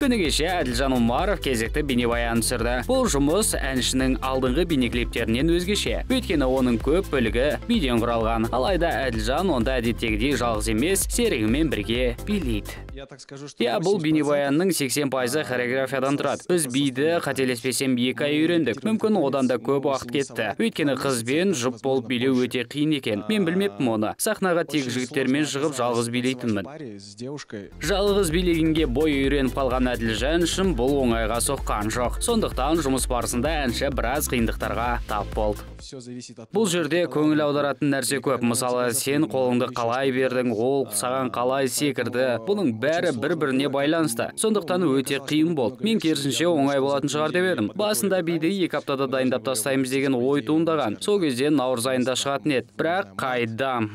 Күні кеше Әділжан Умаров кезекті бейнебаян түсірді. Бұл жұмыс әншінің алдыңғы бейнеклиптерінен өзгеше. Өйткені оның көп бөлігі биден құралған. Алайда Әділжан онда әдеттегідей жалғыз емес, серігімен бірге билейді. Иә, бұл бейнебаянның 80%-ы хореографиядан тұрады. Біз биді, қателеспесем, 2 ай үйрендік. Мүмкін, одан да көп уақыт кетті. Өйткені қызбен жұп болып билеу өте қиын екен. Мен білмеппін оны. Сахнаға тек жігіттермен шығып, жалғыз билейтінмін. Жалғыз билегенге бой үйреніп қалған Әділжан үшін бұл оңайға соққан жоқ. Сондықтан жұмыс барысында әнші біраз қиындықтарға тап болды. Бұл жерде көңіл аударатын нәрсе көп. Мысалы, сен қолыңды қалай бердің, ол саған қалай секірді. Бұның бәрі бір-біріне байланысты. Сондықтан өте қиын болды. Мен керісінше оңай болатын шығар деп едім. Басында биді 2 аптада дайындап тастаймыз деген ой туындаған. Сол кезде наурыз айында шығатын еді. Бірақ қайдам.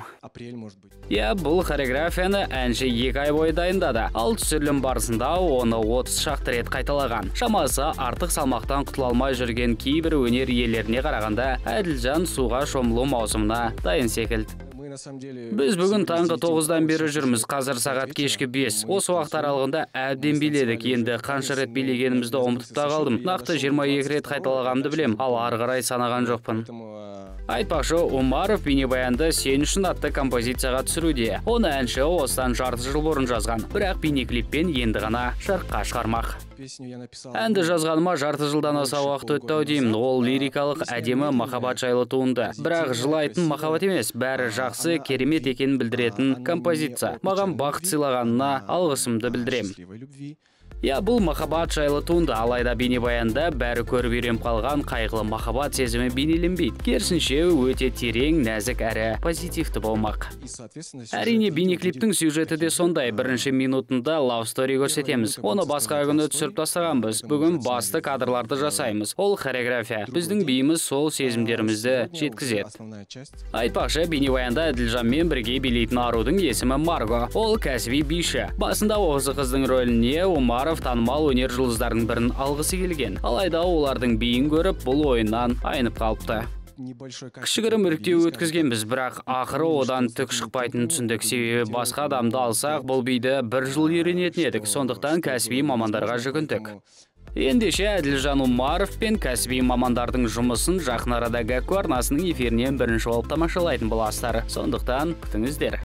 Иә, бұл хореографияны әнші 2 ай бойы дайындады. Ал түсірілім барысында оны 30 шақты рет қайталаған. Шамасы, артық салмақтан құтыла алмай жүрген кейбір өнер иелеріне қарағанда Әділжан суға шомылу маусымына дайын секілді. Біз бүгін таңғы 9-дан бері жүрміз, қазір сағат кешкі 5. Осы уақыт аралығында әбден биледік. Енді қанша рет билегенімізді ұмытып та қалдым. Нақты 22 рет қайталағанымды білем, ал ары қарай санаған жоқпын. Айтпақшы, Умаров бейнебаянды «Сен үшін» атты композицияға түсіруде. Оны әнші осыдан жарты жыл бұрын жазған, бірақ бейнеклиппен енді ғана жарыққа шығармақ. Әнді жазғаныма жарты жылдан аса уақыт өтті ау деймін. Ол лирикалық, әдемі махаббат жайлы туынды. Бірақ жылайтын махаббат емес, бәрі жақсы, керемет екенін білдіретін композиция. Маған бақыт сыйлағанына алғысымды білдіремін. Иә, бұл махаббат жайлы туынды, алайда бейнебаянда бәрі көріп үйреніп қалған қайғылы махаббат сезімі бейнеленбейді. Керісінше, өте терең, нәзік әрі позитивті болмақ. Әрине, бейнеклиптің сюжеті де сондай. Бірінші минутында love story көрсетеміз. Оны басқа күні түсіріп тастағанбыз. Бүгін басты кадрларды жасаймыз. Ол хореография. Біздің биіміз сол сезімдерімізді жеткізеді. Айтпақшы, бейнебаянда Әділжанмен бірге билейтін арудың есімі Марго. Ол кәсіби биші. Басында осы қыздың рөліне Умаров танымал өнер жұлдыздарының бірін алғысы келген. Алайда олардың биін көріп, бұл ойынан айнып қалыпты. Кішігірім іріктеу өткізгенбіз, бірақ ақыры одан түк шықпайтынын түсіндік. Себебі басқа адамды алсақ, бұл биді бір жыл үйренетін едік. Сондықтан кәсіби мамандарға жүгіндік. Ендеше, Әділжан Умаров пен кәсіби мамандардың жұмысын жақын арада Гәкку арнасының эфирінен бірінші болып тамашалайтын боласыздар. Сондықтан күтіңіздер.